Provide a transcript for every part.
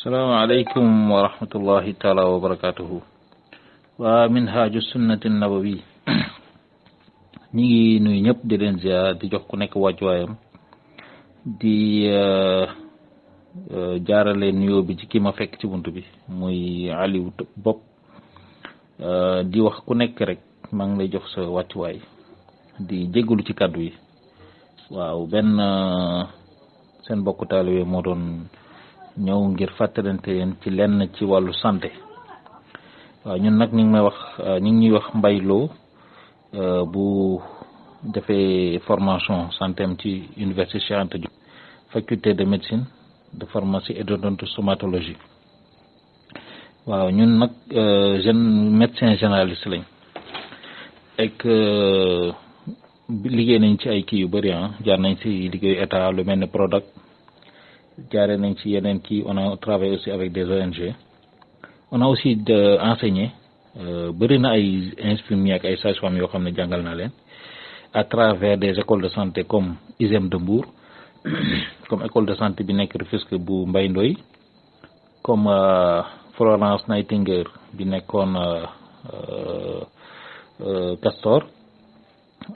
salaamaaleykum wa rahmatullahi taala wa barakatuhu wa minhaaju sunnati nabawi ñi ngi nuyu ñëpp di leen ziar di jox ku nekk wàccuwaayam di jaarale nuyoo bi ci kii ma fekk ci bunt bi muy Aliou Bopp di wax ku nekk rek maa ngi lay jox sa wàccuwaay di jégalu ci kàddu yi waaw benn seen bokku taalibe moo doon ñëw ngir fàttalante yéen ci lenn ci wàllu santé waaw ñun nag ñu ngi may wax ñu ngi ñuy wax Mbaye Lo bu defee formation santé am ci université Cheikh Anta Diop faculté de médecine de pharmacie et d'odontostomatologie waaw ñun nag jeune médecin généraliste lañ ak liggéey nañ ci ay kii yu bëri jaar nañ ci liggéeyu état lu mel ne Prodac jaaree nañ ci yeneen kii on a travaillé aussi avec des ONG on a aussi enseigné bëri na ay infirmiers ak ay sages-femmes yoo xam ne jàngal naa leen à travers des écoles de santé comme ISEM de Mbour comme école de santé bi nekk Rufisque bu Mbaye Ndoye comme Florence Nightingale bi nekkoon Castor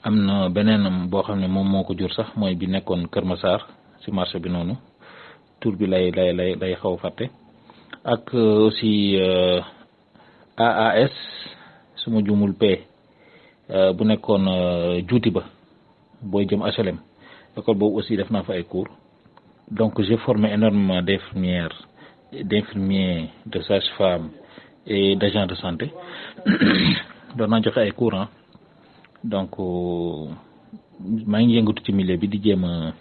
am na beneen boo xam ne moom moo ko jur sax mooy bi nekkoon Kër Massar ci marché bi noonu tur bi lay xaw a fàtte ak aussi AAS su ma jumul P bu nekkoon juuti ba booy jëm HLM école boobu aussi def naa fa ay cours donc j'ai formé énormément d'infirmières d'infirmiers de sages-femmes et d'agents de santé doon naa joxe ay cours donc maa ngi yëngatu ci milieu bi di jéem a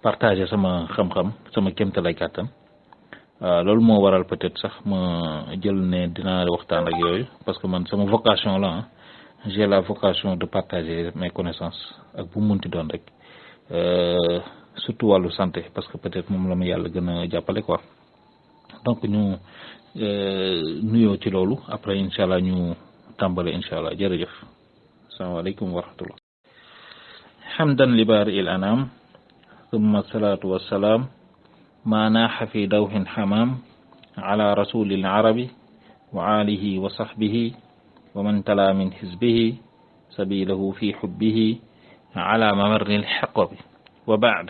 partager sama xam-xam sama kéemtalaay kàttan loolu moo waral peut-être sax ma jël ne dinaa waxtaan ak yooyu parce que man sama vocation la j'ai la vocation de partager mes connaissances ak bu mu munti doon rek surtout wàllu santé parce que peut-être moom la ma yàlla gën a jàppale quoi donc ñu nuyoo ci loolu après incha allah ñu tàmbale incha allah jërëjëf asalaamaaleykum wa rahmatullah hamdan li baari il anam ثم الصلاة والسلام ما ناح في دوح حمام على رسول العرب وآله وصحبه ومن تلا من حزبه سبيله في حبه على ممر الحقب وبعد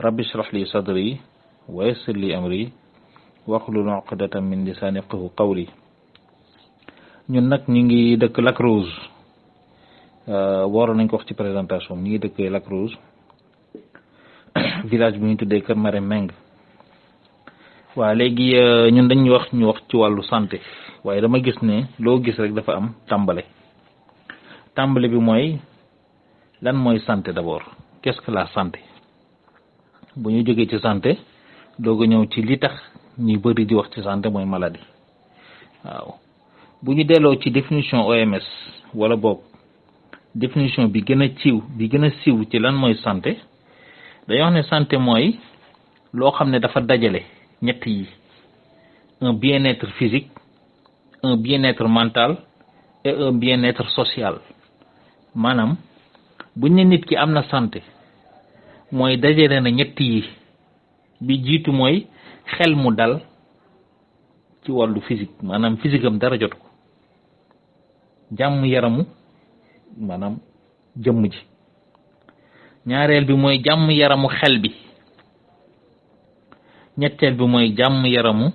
رب اشرح لي صدري ويسر لي أمري واحلل عقدة من لساني يفقهوا قولي ñun nag ñu ngi dëkk Lac Rose waroon nañ ko wax ci présentation ñu ngi dëkk Lac Rose village bu ñu tuddee Kër Marème Meng waaw léegi ñun dañuy wax ñu wax ci wàllu santé waaye dama gis ne loo gis rek dafa am tàmbale bi mooy lan mooy santé d'abord qu'est-ce que la santé bu ñu jógee ci santé doog a ñëw ci li tax ñuy bëri di wax ci santé mooy maladie waaw bu ñu delloo ci définition OMS wala boog définition bi gën a siiw ci lan mooy santé dañoo wax ne santé mooy loo xam ne dafa dajale ñett yi un bien-être physique un bien-être mental et un bien-être social maanaam buñ ne nit ki am na santé mooy dajale na ñett yi bi jiitu mooy xel mu dal ci wàllu physique maanaam physique am dara jot ko jàmm yaramu maanaam jëmm ji ñaareel bi mooy jàmm yaramu xel bi ñetteel bi mooy jàmm yaramu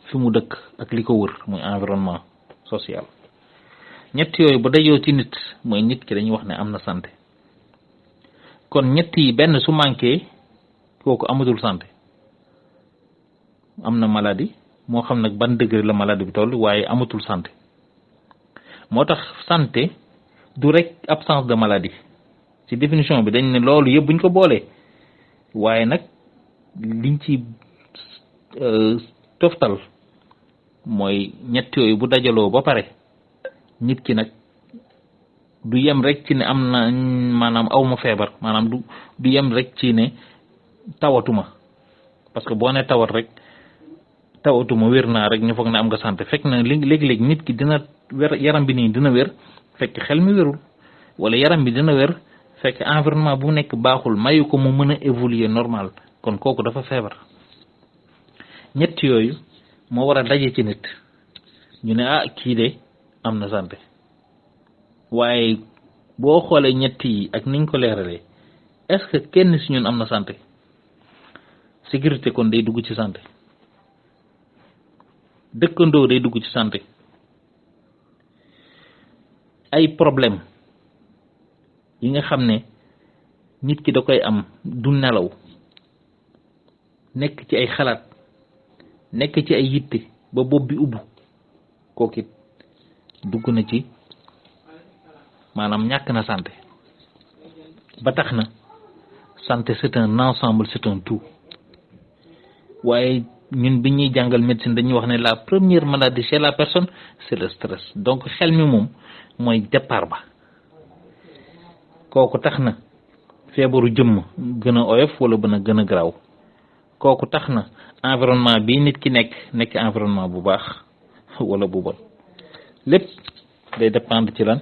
fi mu dëkk ak li ko wër muy environnement social ñett yooyu ba dajoo ci nit mooy nit ki dañuy wax ne am na santé kon ñett yi benn su manqué kooku amatul santé am na maladie moo xam nag ban degré la maladie bi toll waaye amatul santé moo tax santé du rek absence de maladie ci définition bi dañ ne loolu yëpp buñ ko boolee waaye nag liñ ci toftal mooy ñett yooyu bu dajaloo ba pare nit ki nag du yem rek ci ne am na maanaam awma feebar maanaam du yem rek ci ne tawatuma parce que boo ne tawat rek tawatuma wér naa rek ñu foog ne am nga santé fekk na léeg-léeg nit ki dina wér yaram bi nii dina wér fekk xel mi wérul wala yaram bi dina wér fekk environnement bu nekk baaxul mayu ko mu mën a évoluer normal kon kooku dafa feebar ñett yooyu moo war a daje ci nit ñu ne kii de am na santé. waaye boo xoolee ñett yi ak niñ ko leeralee est-ce que kenn si ñun am na santé? sécurité kon day dugg ci santé, dëkkandoo day dugg ci santé, ay problème yi nga xam ne nit ki da koy am du nelaw, nekk ci ay xalaat, nekk ci ay yitte ba bopp bi ubbu, kooku it dugg na ci maanaam ñàkk na santé. ba tax na santé c'est un ensemble, c'est un tout. waaye ñun bi ñuy jàngal médecine dañuy wax ne la première maladie chez la personne c'est le stress. donc xel mi moom mooy départ ba. kooku tax na feebaru jëmm gën a oyof wala bën a gën a garaaw. kooku tax na environnement bi nit ki nekk environnement bu baax wala bu bon, lépp day dépendre ci lan,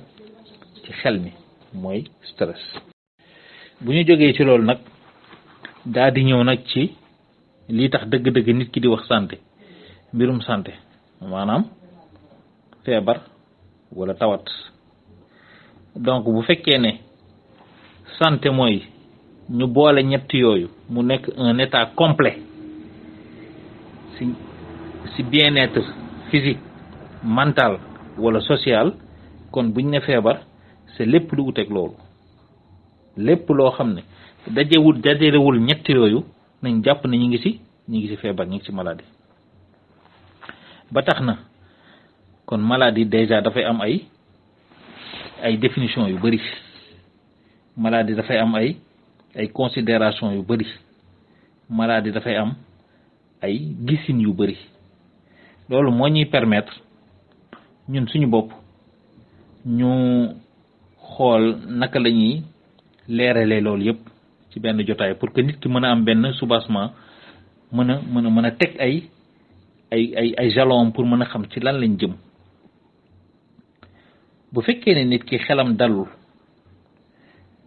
ci xel mi mooy stress. bu ñu jógee ci loolu nag daal di ñëw nag ci lii tax dëgg-dëgg nit ki di wax santé, mbirum santé maanaam feebar wala tawat. donc bu fekkee ne santé mooy ñu boole ñett yooyu mu nekk un état complet si bien-être physique, mental wala social, kon buñ ne feebar c'est lépp lu uteeg loolu. lépp loo xam ne dajalewul ñett yooyu nañ jàpp ne ñi ngi ci feebar, ñi ngi ci maladie. ba tax na kon maladie déjà dafay am ay définition yu bari. maladie dafay am ay considération yu bari. maladie dafay am ay gisin yu bari. loolu moo ñuy permettre ñun suñu bopp ñu xool naka la ñuy leeralee loolu yëpp ci benn jotaay pour que nit ki mën a am benn soubassement, mën a teg ay jalons pour mën a xam ci lan lañ jëm. bu fekkee ne nit ki xelam dalul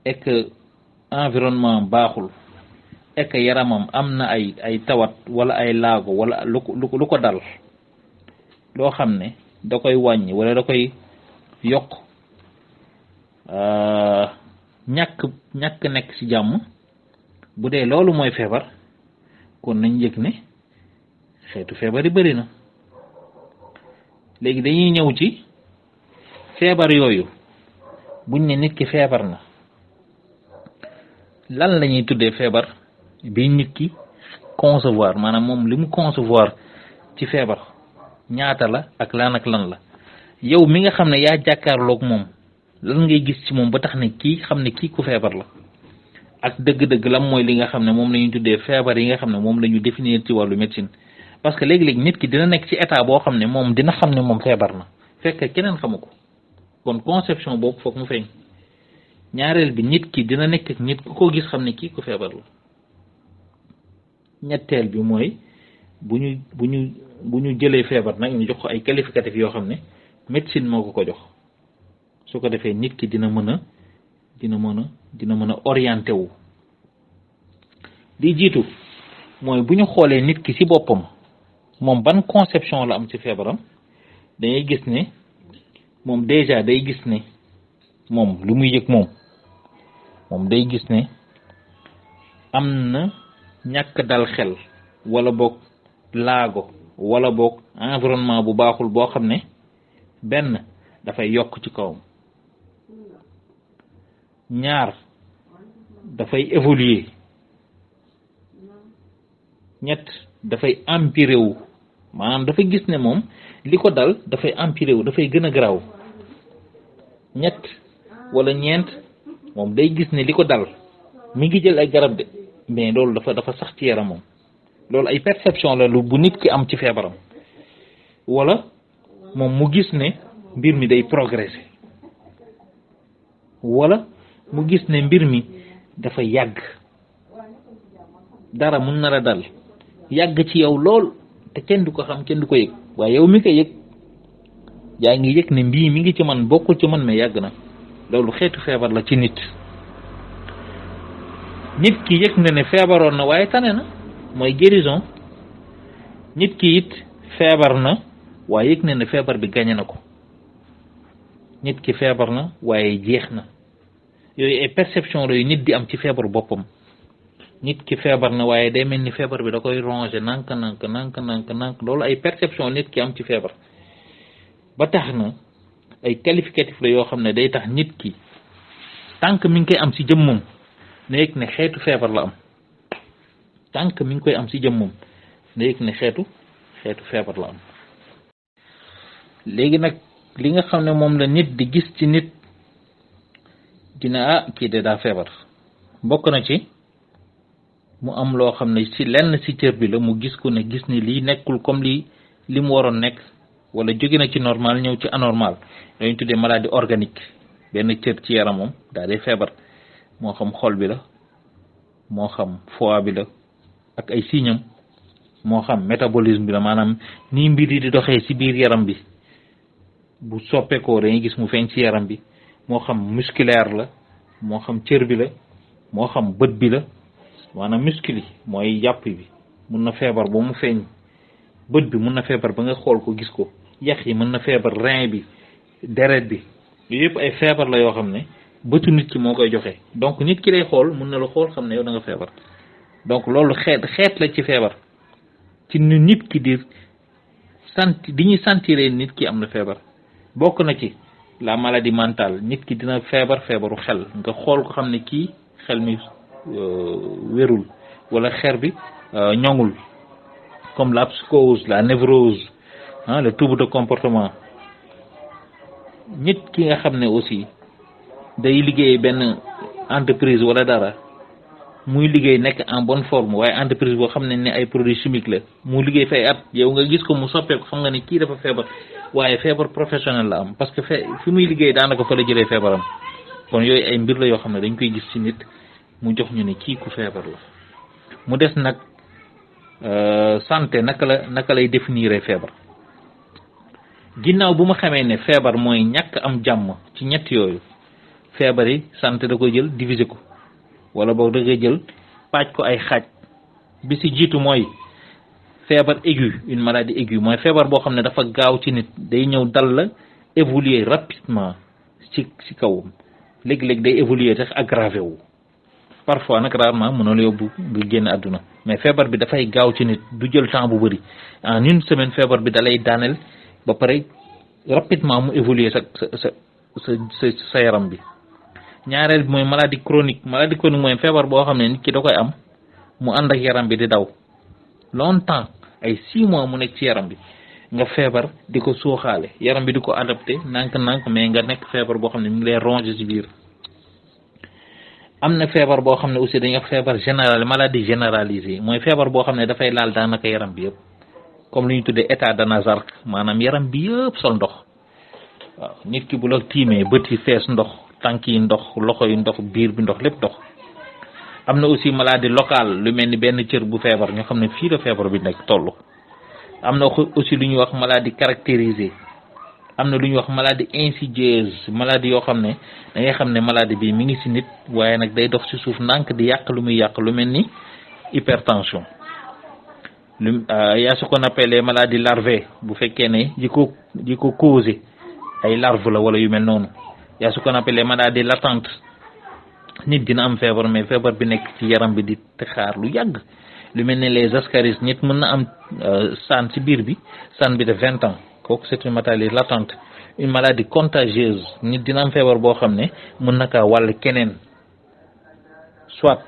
et que environnement baaxul et que yaramam am na ay tawat wala ay laago wala lu ko dal loo xam ne da koy wàññi wala da koy yokk ñàkk nekk ci jàmm, bu dee loolu mooy feebar, kon nañ yëg ne xeetu feebar yi bari na. léegi dañuy ñëw ci feebar yooyu. buñ ne nit ki feebar na, lan la ñuy tuddee feebar bi nit ki concevoir, maanaam moom li mu concevoir ci feebar ñaata la ak lan la. yow mi nga xam ne yaa jàkkaarloog moom, lan ngay gis ci moom ba tax ne kii xam ne kii ku feebar la. ak dëgg-dëgg lam mooy li nga xam ne moom la ñuy tuddee feebar yi nga xam ne moom la ñu définir ci wàllu médecine. parce que léegi-léegi nit ki dina nekk ci état boo xam ne moom dina xam ne moom feebar na fekk keneen xamu ko. kon conception boobu foog mu feeñ. ñaareel bi nit ki dina nekk ak nit ku ko gis xam ne kii ku feebar la. ñetteel bi mooy bu ñu jëlee feebar nag ñu jox ko ay qualificatifs yoo xam ne médecine moo ko jox. su ko defee nit ki dina mën a orienté wu. li jiitu mooy bu ñu xoolee nit ki ci boppam moom ban conception la am ci feebaram, dañuy gis ne moom déjà day gis ne moom lu muy yëg moom day gis ne am na ñàkk dal xel wala boog laago wala boog environnement bu baaxul boo xam ne benn dafay yokk ci kawam, ñaar dafay évoluer, ñett dafay empiré wu, maanaam dafay gis ne moom li ko dal dafay empiré wu, dafay gën a garaaw. ñett wala ñeent moom day gis ne li ko dal mi ngi jël ay garab de, mais loolu dafa sax ci yaram moom. loolu ay perception la lu bu nit ki am ci feebaram. wala moom mu gis ne mbir mi day progresser, wala mu gis ne mbir mi dafa yàgg, dara mun na la dal yàgg ci yow lool te kenn du ko xam, kenn du ko yëg, waaye yow mi ko yëg yaa ngi yëg ne mbii mi ngi ci man, bokkul ci man mais yàgg na. loolu xeetu feebar la ci nit. nit ki yëg na ne feebaroon na waaye tane na, mooy guérison. nit ki it feebar na waaye yëg na ne feebar bi gañe na ko. nit ki feebar na waaye jeex na yooyu ay perception la yu nit di am ci feebaru boppam. nit ki feebar na waaye day mel ni feebar bi da koy ronger nank loolu ay perception nit ki am ci feebar. ba tax na ay qualificatif la yoo xam ne day tax nit ki tànk mi ngi koy am ci jëmmam na yëg ne xeetu feebar la am. tànk mi ngi koy am ci jëmmam na yëg ne xeetu feebar la am. léegi nag li nga xam ne moom la nit di gis ci nit dina kii de daa feebar bokk na ci mu am loo xam ne ci lenn ci cër bi la mu gis ko ne gis ni lii nekkul comme li mu waroon nekk wala jóge na ci normal ñëw ci anormal dañu tuddee maladie organique. benn cër ci yaramam daa dee feebar moo xam xol bi la moo xam foie bi la ak ay signam moo xam métabolisme bi la maanaam nii mbir yi di doxee ci biir yaram bi bu soppeekoo dañuy gis mu feeñ ci yaram bi moo xam musculaire la moo xam cër bi la moo xam bët bi la maanaam muscle yi mooy yàpp bi mun na feebar ba mu feeñ bët bi mun na feebar ba nga xool ko gis ko yax yi mën na feebar rein bi deret bi yooyu yëpp ay feebar la yoo xam ne bëtu nit ki moo koy joxe donc nit ki lay xool mun na la xool xam ne yow da nga feebar donc loolu xeet la ci feebar ci nu nit ki di ñuy sentiree nit ki am na feebar. bokk na ci la maladie mentale nit ki dina feebaru xel nga xool ko xam ne kii xel mi wérul wala xer bi ñoŋul comme la psychose la névrose le trouble de comportement. nit ki nga xam ne aussi day liggéey benn entreprise wala dara muy liggéey nekk en bonne forme waaye entreprise boo xam ne ay produits chimiques la mu liggéey fay at yow nga gis ko mu soppeeku xam nga ne kii dafa feebar waaye feebar professionnel la am parce que fi muy liggéey daanaka fa la jëlee feebaram. kon yooyu ay mbir la yoo xam ne dañ koy gis ci nit mu jox ñu ne kii ku feebar la. mu des nag santé naka lay définir feebar. ginnaaw bu ma xamee ne feebar mooy ñàkk am jàmm ci ñett yooyu feebar yi santé da koy jël diviser ko wala boog da koy jël paaj ko ay xaaj bi ci jiitu mooy feebar aigu une maladie aiguë mooy feebar boo xam ne dafa gaaw ci nit day ñëw dal la évoluer rapidement ci kawam léeg-léeg day évoluer sax aggravé wu parfois nag rarement mën na la yóbbu nga génn àdduna mais feebar bi dafay gaaw ci nit du jël temps bu bëri en une semaine feebar bi dalay daaneel ba pare rapidement mu évoluer sa yaram bi. ñaareel bi mooy maladie chronique mooy feebar boo xam ne nit ki da koy am mu ànd ak yaram bi di daw longtemps ay 6 mois mu nekk ci yaram bi nga feebar di ko sooxaale yaram bi di ko adapté nànk-nànk mais nga nekk feebar boo xam ne mu ngi lay ronger ci biir. am na feebar boo xam ne aussi dañuy wax feebar maladie généralisée mooy feebar boo xam ne dafay laal daanaka yaram bi yëpp comme li ñu tuddee état de Nazark maanaam yaram bi yëpp sol ndox waaw nit ki bu la tiimee bët yi fees ndox tànk yi ndox loxo yi ndox biir bi ndox lépp ndox. am na aussi maladie locale lu mel ni benn cër bu feebar ñoo xam ne fii la feebar bi nekk toll. am na aussi lu ñuy wax maladie caractérisée am na lu ñuy wax maladie insidieuse maladie yoo xam ne da ngay xam ne maladie bi mi ngi ci nit waaye nag day dox ci suuf ndànk di yàq lu muy yàq lu mel ni hypertension. yaa ce qu'on appelle les maladies larvaires bu fekkee ne yi ko causé ay larve la wala yu mel noonu yaa ce qu'on appelle les maladies latentes nit dina am feebar mais feebar bi nekk ci yaram bi di xaar lu yàgg lu mel ne les ascaris nit mën na am saan ci biir bi saan bi de 20 ans kooku c'est une maladie latente. une maladie contagieuse nit dina am feebar boo xam ne mën na kaa wàll keneen soit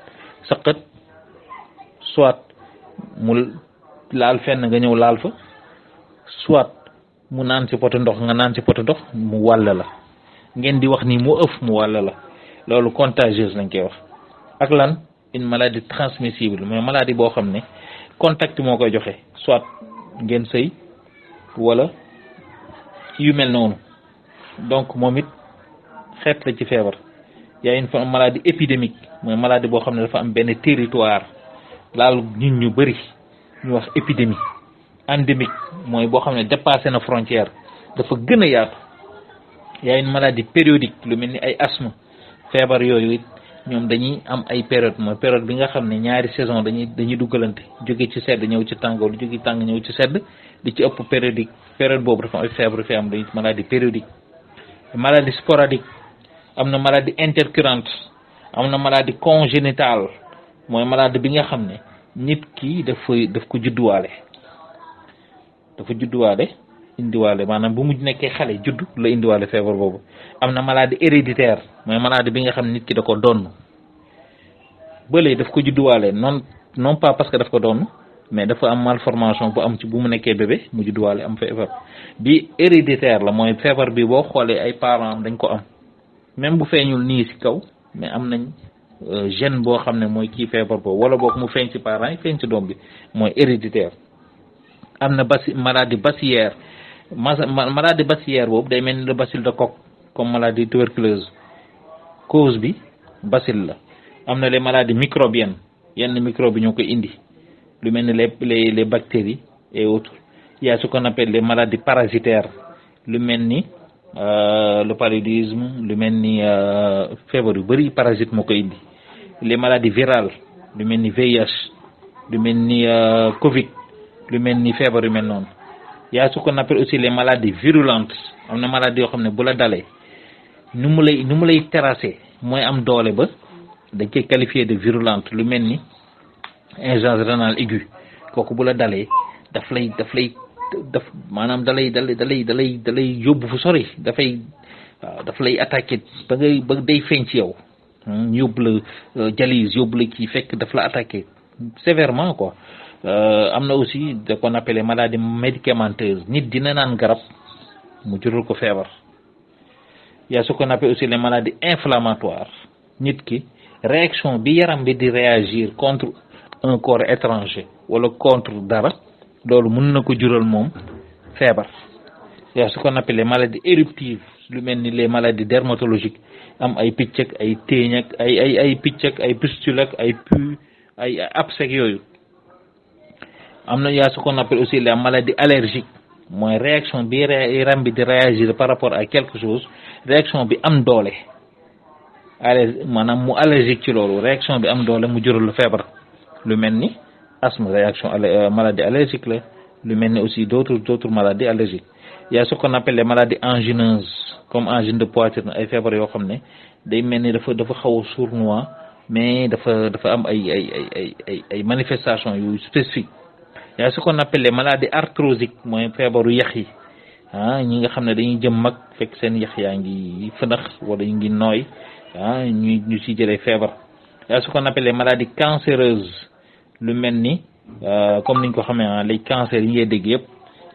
saqat soit mu laal fenn nga ñëw laal fa soit mu naan ci poto ndox nga naan ci poto ndox mu wàll la ngeen di wax ni mu ëf mu wàll la loolu contagieuse lañ koy wax. ak lan une maladie transmissible mais maladie boo xam ne contact moo koy joxe soit ngeen sëy wala yu mel noonu donc moom it xeet la ci feebar. yaa une maladie épidémique mooy maladie boo xam ne dafa am benn territoire laal nit ñu bëri ñu wax épidémie. endémique mooy boo xam ne dépassé na frontière dafa gën a yaatu. yaa une maladie périodique lu mel ni ay asthme feebar yooyu it ñoom dañuy am ay période mooy période bi nga xam ne ñaari saison dañuy duggalante jóge ci sedd ñëw ci tàngoor lu jóge tàng ñëw ci sedd li ci ëpp périodique période boobu dafa am ay feebar fi am dañuy maladie périodique maladie sporadique am na maladie intercurrente am na maladie congénitale mooy maladie bi nga xam ne nit ki daf ko judduwaale indiwaale maanaam bu mu nekkee xale juddu la indiwaale feebar boobu. am na maladie héréditaire mooy maladie bi nga xam ne nit ki da ko donn bële daf ko judduwaale non pas parce que daf ko donn mais dafa am malformation bu am ci bu mu nekkee bébé mu judduwaale am feebar bi héréditaire la mooy feebar bi boo xoolee ay parents dañ ko am même bu feeñul nii ci kaw mais am nañ gène boo xam ne mooy kii feebar boobu wala boog mu feeñ ci parents yi feeñ ci doom bi mooy héréditaire. am na maladie bacillaire maladie bacillaire boobu day mel ni le bacille de Koch comme maladie tuberculose cause bi bacille la. am na les maladies microbiennes yenn microbes ñoo koy indi lu mel ni les bactéries et autres. Il y a ce qu'on appelle les maladies parasitaires lu mel ni le paludisme lu mel ni feebar yu bëri parasite moo koy indi. les maladies virales lu mel ni VIH lu mel ni Covid lu mel ni feebar yu mel noonu. Il y a ce qu'on appelle aussi les maladies virulentes am na maladie yoo xam ne bu la dalee nu mu lay terrasser mooy am doole ba dañ koy qualifier de virulente lu mel ni insuffisance rénale aiguë kooku bu la dalee daf maanaam dalay yóbbu fu sori daf lay attaquer ba day feeñ ci yow yóbbu la dialyse yóbbu la kii fekk daf la attaquer sévèrement quoi. am na aussi ce qu'on appelle les maladies médicamenteuses nit dina naan garab mu jural ko feebar. Il y a ce qu'on appelle aussi les maladies inflammatoires nit ki réaction bi yaram bi di réagir contre un corps étranger wala contre dara loolu mën na ko jural moom feebar. Il y a ce qu'on appelle les maladies éruptives lu mel ni les maladies dermatologiques am ay picc ak ay téeñ ak ay picc ak ay pustule ak ay pu ay abcès yooyu. am na yaa ce qu'on appelle aussi la maladie allergique mooy réaction bi yaram bi di réagir par rapport à quelque chose réaction bi am doole maanaam mu allergique ci loolu réaction bi am doole mu jural lu feebar lu mel ni asthme réaction maladie allergique la lu mel ni aussi d'autres maladies allergiques. Il y a ce qu'on appelle les maladies angineuses comme angine de poitrine ay feebar yoo xam ne day mel ni dafa xaw a sournois mais dafa am ay manifestations yu spécifiques. Il y a ce qu'on appelle les maladies arthrosiques mooy feebaru yax yi ñi nga xam ne dañuy jëm mag fekk seen yax yaa ngi fënax wala ñu ngi nooy ñu ci jëlee feebar. Il y a ce qu'on appelle les maladies cancéreuses lu mel ni comme niñ ko xamee les cancers yi ngay dégg yëpp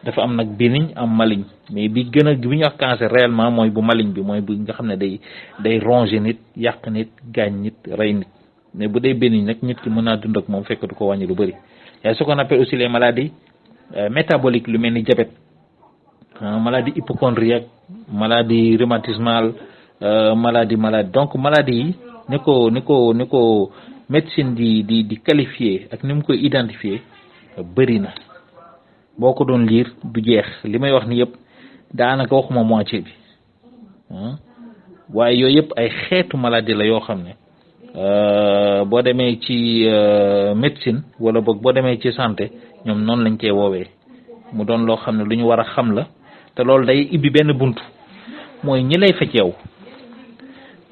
dafa am nag bénigne am maligne mais bi ñu wax cancer réellement mooy bu maligne bi mooy bu nga xam ne day ronger nit yàq nit gaañ nit rey nit mais bu dee bénigne nag nit ki mën naa dund ak moom fekk du ko wàññi lu bëri. Il y a ce qu'on appelle aussi les maladies métaboliques lu mel ni diabète maladie hypocondriaque maladie rhumatismale maladie donc maladie yi ni ko médecine di qualifier ak ni mu koy identifier bëri na boo ko doon lire du jeex li may wax ni yëpp daanaka waxuma moitié bi waaye yooyu yëpp ay xeetu maladie la yoo xam ne boo demee ci médecine wala boog boo demee ci santé ñoom noonu lañ koy woowee mu doon loo xam ne lu ñu war a xam la te loolu day ibbi benn buntu mooy ñi lay faj yow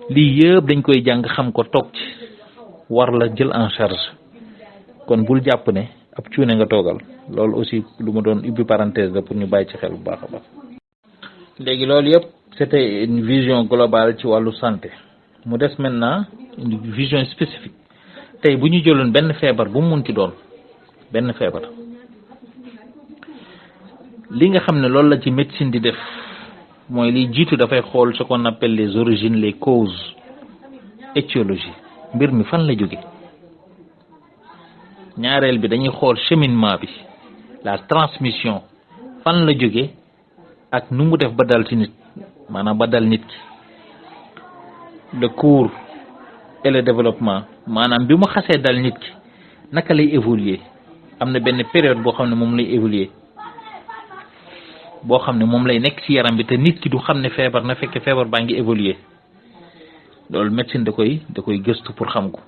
lii yëpp dañ koy jàng xam ko toog ci war la jël en charge kon bul jàpp ne ab cuune nga toogal loolu aussi lu ma doon ubbi parenthèse la pour ñu bàyyi ci xel bu baax a baax. léegi loolu yëpp c'était une vision globale ci wàllu santé mu des maintenant une vision spécifique tey bu ñu jëloon benn feebar bu mu munti doon benn feebar li nga xam ne loolu la ci médecine di def mooy liy jiitu dafay xool ce qu'on appelle les origines les causes étiologie mbir mi fan la jóge ñaareel bi dañuy xool cheminement bi la transmission fan la jóge ak nu mu def ba dal ci nit maanaam ba dal nit ki le cours et le développement maanaam bi mu xasee dal nit ki naka lay évoluer am na benn période boo xam ne moom lay évoluer boo xam ne moom lay nekk ci yaram bi te nit ki du xam ne feebar na fekk feebar baa ngi évoluer loolu médecine da koy gëstu pour xam ko.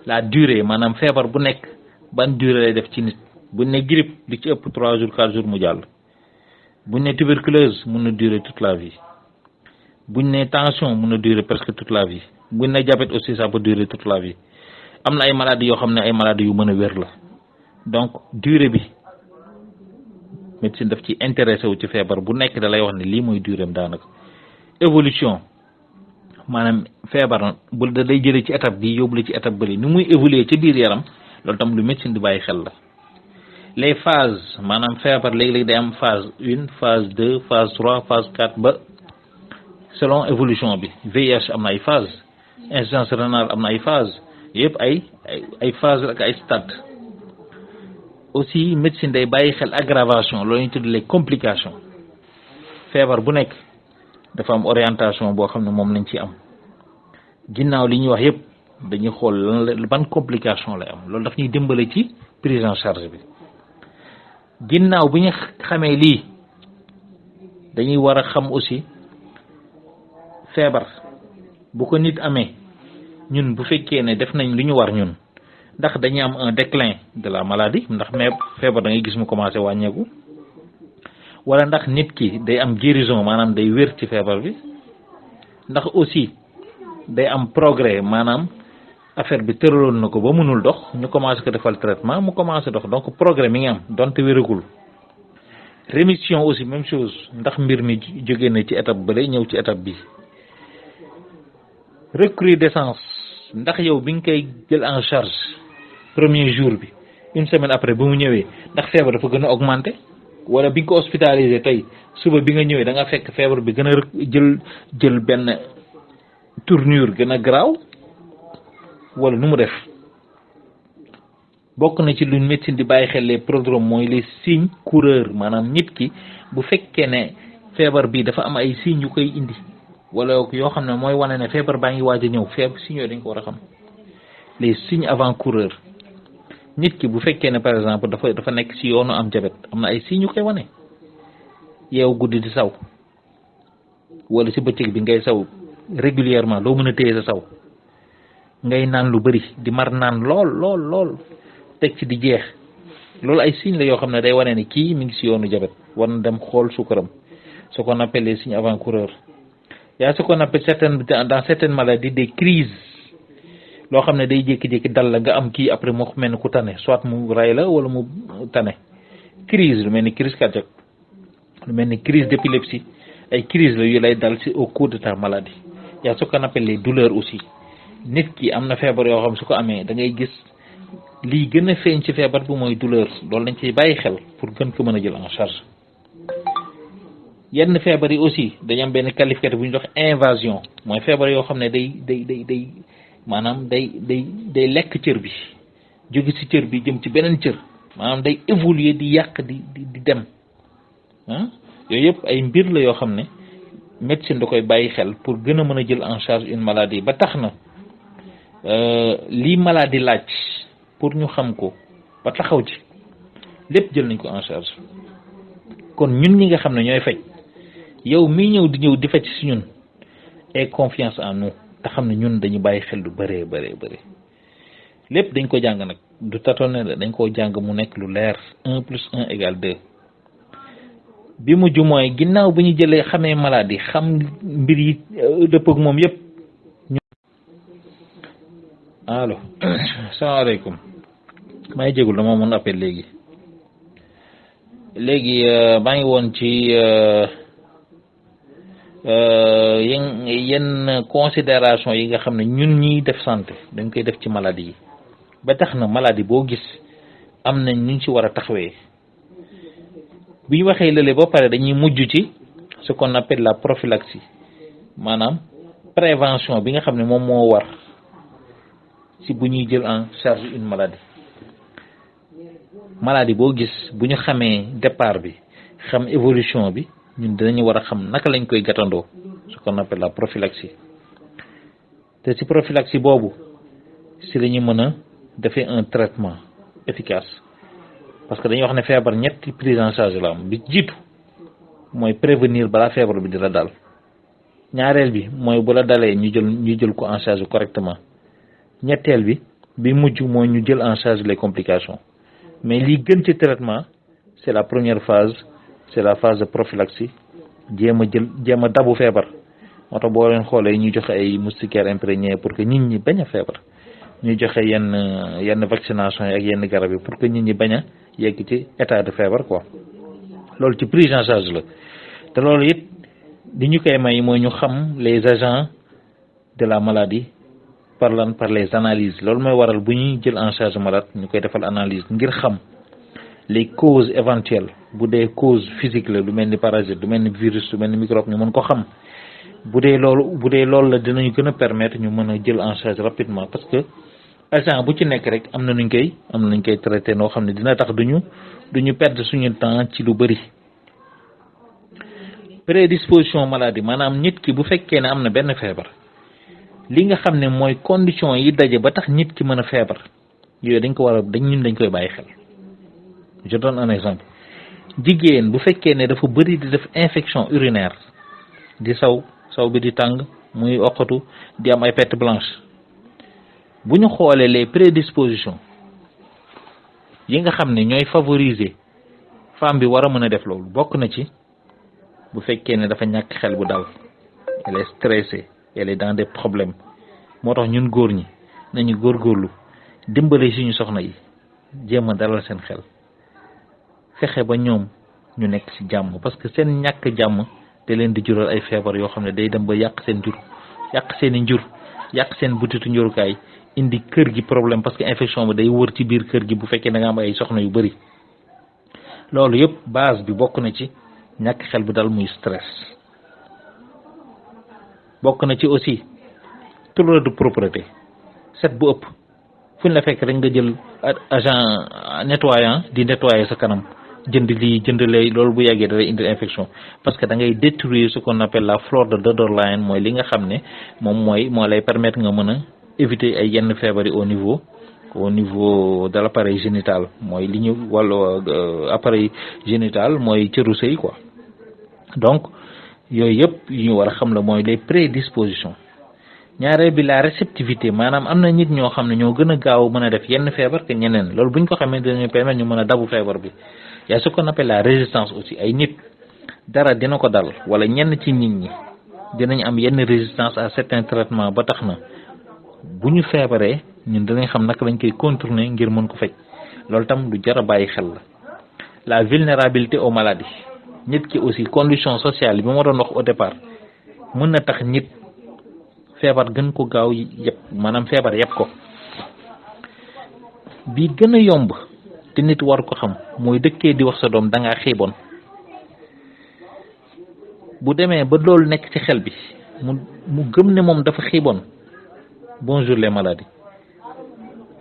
La durée maanaam feebar bu nekk ban durée lay def ci nit buñ ne grippe li ci ëpp 3 jours 4 jours mu jàll buñ ne tuberculose mun na durer toute la vie buñ ne tension mun na durer presque toute la vie buñ ne diabète aussi ça peut durer toute la vie am na ay maladies yoo xam ne ay maladies yu mën a wér la donc durée bi médecine daf ci intéressé wu ci feebar bu nekk da lay wax ne lii mooy durée am daanaka évolution maanaam feebar bu da day jëlee ci étape bi yóbbu la ci étape bële ni muy évoluer ci biir yaram loolu tam lu médecine di bàyyi xel la les phases maanaam feebar léegi-léegi day am phase 1 phase 2 phase 3 phase 4 ba selon évolution bi VIH am na ay phase insuffisance rénale am na ay phase yëpp ay phase ak ay stade aussi médecine day bàyyi xel aggravation loolu ñu tudd les complications feebar bu nekk dafa am orientation boo xam ne moom lañ ci am ginnaaw li ñuy wax yëpp dañuy xool lan ban complication lay am loolu daf ñuy dimbale ci prise en charge bi ginnaaw bi ñu xamee lii dañuy war a xam aussi feebar bu ko nit amee ñun bu fekkee ne def nañ li ñu war ñun ndax dañuy am un déclin de la maladie ndax mais feebar da ngay gis mu commencé wàññeeku wala ndax nit ki day am guérison maanaam day wér ci feebar bi ndax aussi day am progrès maanaam affaire bi tëraloon na ko ba mënul dox ñu commencé ko defal traitement mu commencé dox donc progrès mi ngi am donte wéragul rémission aussi même chose ndax mbir mi jóge na ci étape bële ñëw ci étape bi recrudescence ndax yow bi nga koy jël en charge premier jour bi une semaine après bi mu ñëwee ndax feebar dafa gën a augmenté wala bi nga ko hospitalisé tey suba bi nga ñëwee da nga fekk feebar bi gën a jël benn tournure gën a garaaw wala nu mu def bokk na ci lu médecine di bàyyi xel les prodromes mooy les signes coureurs maanaam nit ki bu fekkee ne feebar bi dafa am ay signes yu koy indi wala yoo xam ne mooy wane ne feebar baa ngi waaj a ñëw signes yooyu dañ ko war a xam les signes avant-coureurs nit ki bu fekkee ne par exemple dafa nekk ci yoonu am diabète am na ay signes yu koy wane yeewu guddi di saw wala ci bëccëg bi ngay saw régulièrement doo mën a téye sa saw ngay naan lu bari di mar naan lool teg ci di jeex loolu ay signes la yoo xam ne day wane ne kii mi ngi ci yoonu diabète war na dem xool suukaram ce qu'on appelle les signes avant-coureurs y a ce qu'on appelle dans certaines maladies des crises loo xam ne day jékki-jékki dal la nga am kii après mu mel ni ku tane soit mu ray la wala mu tane crise lu mel ni crise cardiaque lu mel ni crise d'épilepsie ay crise la yu lay dal ci au cours de ta maladie y a ce qu'on appelle les douleurs aussi nit ki am na feebar yoo xam su ko amee da ngay gis lii gën a feeñ ci feebar bi mooy douleur loolu dañ ciy bàyyi xel pour gën ko mën a jël en charge yenn feebar yi aussi dañu am benn qualificatif bu ñu dox invasion mooy feebar yoo xam ne day maanaam day lekk cër bi jóge ci cër bi jëm ci beneen cër maanaam day évoluer di yàq di dem yooyu yëpp ay mbir la yoo xam ne médecine da koy bàyyi xel pour gën a mën a jël en charge une maladie ba tax na lii maladie laaj pour ñu xam ko ba taxaw ci lépp jël nañ ko en charge kon ñun ñi nga xam ne ñooy faj yow mii ñëw di faj ci ñun et confiance en nous te xam ne ñun dañu bàyyi xel lu bëree lépp dañ ko jàng nag du tâtonner dañ koo jàng mu nekk lu leer 1 + 1 = 2 bi mujj mooy ginnaaw bi ñu jëlee xamee maladie xam mbir yi dëpp ak moom yëpp allo salaamaaleykum maa ngi jégul dama mën appel léegi maa ngi woon ci yenn considération yi nga xam ne ñun ñiy def santé dañ koy def ci maladie yi ba tax na maladie boo gis am nañ ñu ci war a taxawee bu ñu waxee lële ba pare dañuy mujj ci ce qu'on appelle la prophylaxie maanaam prévention bi nga xam ne moom moo war ci bu ñuy jël en charge une maladie boo gis bu ñu xamee départ bi xam évolution bi ñun dinañu war a xam naka lañ koy gàttandoo ce qu'on appelle la prophylaxie te ci prophylaxie boobu ci la ñu mën a defee un traitement efficace parce que dañuy wax ne feebar ñetti prise en charge la am bi jiitu mooy prévenir balaa feebar bi di la dal ñaareel bi mooy bu la dalee ñu jël ko en charge correctement ñetteel bi mujj mooy ñu jël en charge les complications mais li gën ci traitement c'est la première phase, c'est la phase de prophylaxie jéem a dabu feebar moo tax boo leen xoolee ñu joxe ay moustiquaires imprégnés pour que nit ñi bañ a feebar ñu joxe yenn vaccination yi ak yenn garab yi pour que nit ñi bañ a yegg ci état de feebar quoi loolu ci prise en charge la te loolu it li ñu koy may mooy ñu xam les agents de la maladie par les analyses loolu mooy waral bu ñuy jël en charge malade ñu koy defal analyse ngir xam les causes éventuelles bu dee cause physique la lu mel ni parasite lu mel ni virus lu mel ni microbe ñu mën ko xam bu dee loolu la dinañu gën a permettre ñu mën a jël en charge rapidement parce que agent bu ci nekk rek am na nuñ koy traité noo xam ne dina tax duñu perdre suñu temps ci lu bëri. prédisposition maladie maanaam nit ki bu fekkee ne am na benn feebar li nga xam ne mooy condition yi daje ba tax nit ki mën a feebar yooyu dañ koy bàyyi xel. je donne un exemple jigéen bu fekkee ne dafa bëri di def infection urinaire di saw bi di tàng muy oqatu di am ay perte blanche bu ñu xoolee les prédispositions yi nga xam ne ñooy favoriser femme bi war a mën a def loolu bokk na ci bu fekkee ne dafa ñàkk xel bu dal elle est stressée elle est dans des problèmes moo tax ñun góor ñi nañu góorgóorlu dimbale suñu soxna yi jéem a dalal seen xel fexe ba ñoom ñu nekk ci jàmm parce que seen ñàkk jàmm te leen di jural ay feebar yoo xam ne day dem ba yàq seen jur yàq seen i njur yàq seen butitu njurukaay indi kër gi problème parce que infection bi day wër ci biir kër gi bu fekkee da nga am ay soxna yu bëri loolu yëpp base bi bokk na ci ñàkk xel bu dal muy stress bokk na ci aussi trop de propreté set bu ëpp fu ñu la fekk rek nga jël agent nettoyant di nettoyer sa kanam jënd lii jënd lay loolu bu yàggee dafay indi infection parce que da ngay détruire ce qu'on appelle la flore de Dodderline mooy li nga xam ne moo lay permettre nga mën a éviter ay yenn feebar yi au niveau de l'appareil génital mooy li ñu wàllu appareil génital mooy cëru sëy quoi donc yooyu yëpp yu ñu war a xam la mooy les prédispositions ñaareel bi la réceptivité maanaam am na nit ñoo xam ne ñoo gën a gaaw mën a def yenn feebar que ñeneen loolu bu ñu ko xamee dinañu permettre ñu mën a dabu feebar bi y a ce qu'on appelle la résistance aussi ay nit dara dina ko dal wala ñenn ci nit ñi dinañ am yenn résistance à certains traitements ba tax na bu ñu feebaree ñun dinañ xam naka lañ koy contourner ngir mën ko faj loolu tam lu jar a bàyyi xel la vulnérabilité aux maladies nit ki aussi condition sociale bi ma doon wax au départ mën na tax nit feebar gën ko gaaw yëpp maanaam feebar yëpp ko bi gën a yomb te nit war ko xam mooy dëkkee di wax sa doom da ngaa xiiboon bu demee ba loolu nekk ci xel bi mu gëm ne moom dafa xiiboon bonjour les maladies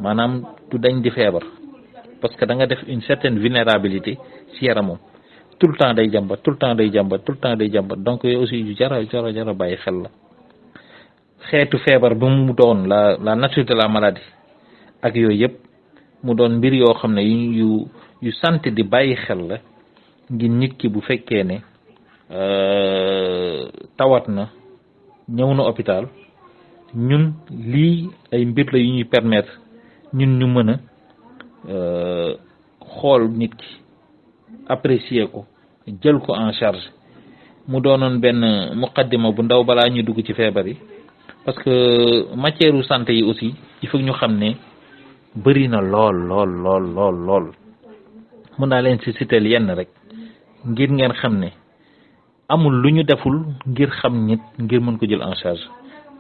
maanaam du dañ di feebar parce que da nga def une certaine vulnérabilité ci yaramam tout le temps day jàmbat donc yooyu aussi yu jara bàyyi xel la xeetu feebar bi mu doon la nature de la maladie ak yooyu yëpp mu doon mbir yoo xam ne yu santé di bàyyi xel la ngir nit ki bu fekkee ne tawat na ñëw na hôpital ñun lii ay mbir la yu ñuy permettre ñun ñu mën a xool nit ki apprécier ko jël ko en charge mu doonoon benn muqaddima bu ndaw balaa ñu dugg ci feebar yi parce que matière u santé yi aussi il faut ñu xam ne bëri na lool mën naa leen ci citer yenn rek ngir ngeen xam ne amul lu ñu deful ngir xam nit ngir mën ko jël en charge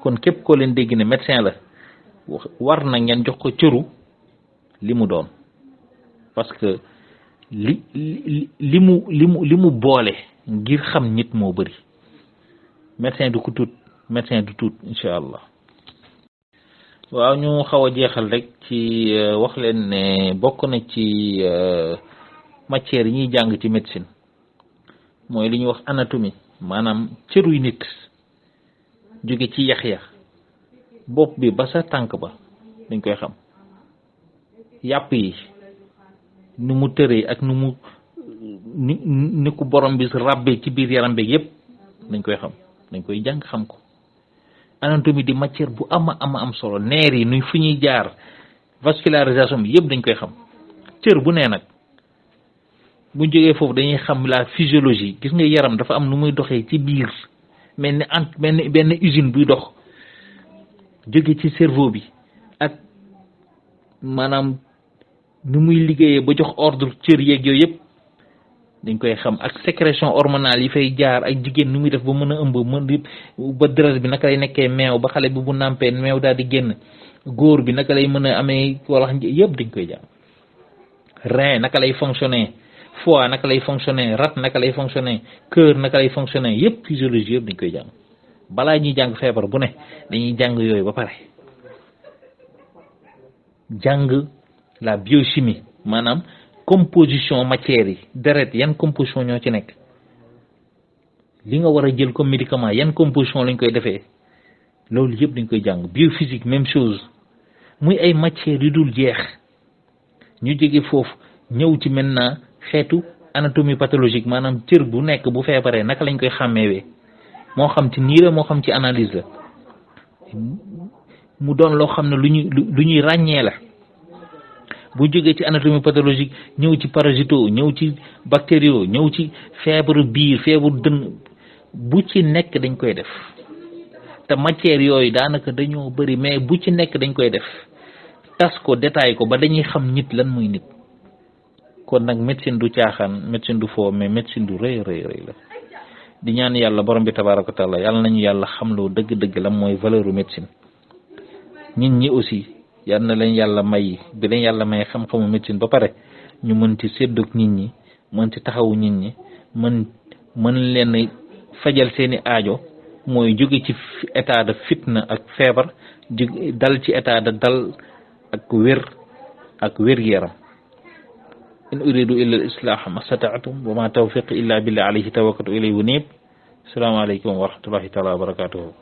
kon képp koo leen dégg ne médecin la war na ngeen jox ko cëru li mu doon parce que li mu boole ngir xam nit moo bëri médecin du ko tuut médecin du tuut incha allah. waaw ñu xaw a jeexal rek ci wax leen ne bokk na ci matière yi ñuy jàng ci médecine mooy li ñuy wax anatomie maanaam cëruy nit jóge ci yax bopp bi ba sa tànk ba dañ koy xam yàpp yi nu mu tëree ak nu mu ni ku borom bi ràbbee ci biir yaram beeg yépp dañ koy xam dañ koy jàng xam ko. anatomie di matière bu am solo neer yi nuy fu ñuy jaar vascularisation bi yëpp dañ koy xam cër bu nee nag bu jógee foofu dañuy xam la physiologie gis nga yaram dafa am nu muy doxee ci biir mel ni benn usine buy dox jóge ci cerveau bi ak maanaam nu muy liggéeyee ba jox ordre cër yeeg yooyu yëpp dañ koy xam ak sécrétion hormonale yi fay jaar ak jigéen nu muy def ba mën a ëmb ba deret bi naka lay nekkee meew ba xale bi bu nàmpee meew daal di génn góor bi naka lay mën a amee wala yëpp dañ koy jàng rein naka lay fonctionner foie naka lay fonctionner rat naka lay fonctionner cœur naka lay fonctionner yëpp physiologie yëpp dañ koy jàng balaa ñuy jàng feebar bu ne dañuy jàng yooyu ba pare jàng la biochimie maanaam composition matière yi deret yan composition ñoo ci nekk li nga war a jël comme médicament yan composition lañ koy defee loolu yëpp dañ koy jàng biophysique même chose muy ay matières yu dul jeex ñu jóge foofu ñëw ci maintenant xeetu anatomie pathologique maanaam cër bu nekk bu feebaree naka lañ koy xàmmeewee moo xam ci nii la moo xam ci analyse la mu doon loo xam ne lu ñuy ràññee la bu jógee ci anatomie pathologique ñëw ci parasito ñëw ci bactério ñëw ci feebaru biir feebaru dënn bu ci nekk dañ koy def te matière yooyu daanaka dañoo bëri mais bu ci nekk dañ koy def tas ko détail ko ba dañuy xam nit lan muy nit kon nag médecine du caaxaan médecine du foo mais médecine du rëy la di ñaan yàlla borom bi tabaaraka wa taala yàlla nañu yàlla xamloo dëgg-dëgg lan mooy valeuru médecine nit ñi aussi yal na leen yàlla may bi leen yàlla may xam-xamu médecine ba pare ñu mën ci séddoog nit ñi mën ci taxawu nit ñi mën leen fajal seeni aajo mooy jóge ci état de fitna ak feebar dal ci état de dal ak wér yaram in uridu illa al islah ma stata'tum wa ma tawfiqi illa billah alayhi tawakkaltu ilayhi unib. Assalamu alaykum wa rahmatullahi taala wa barakatuhu.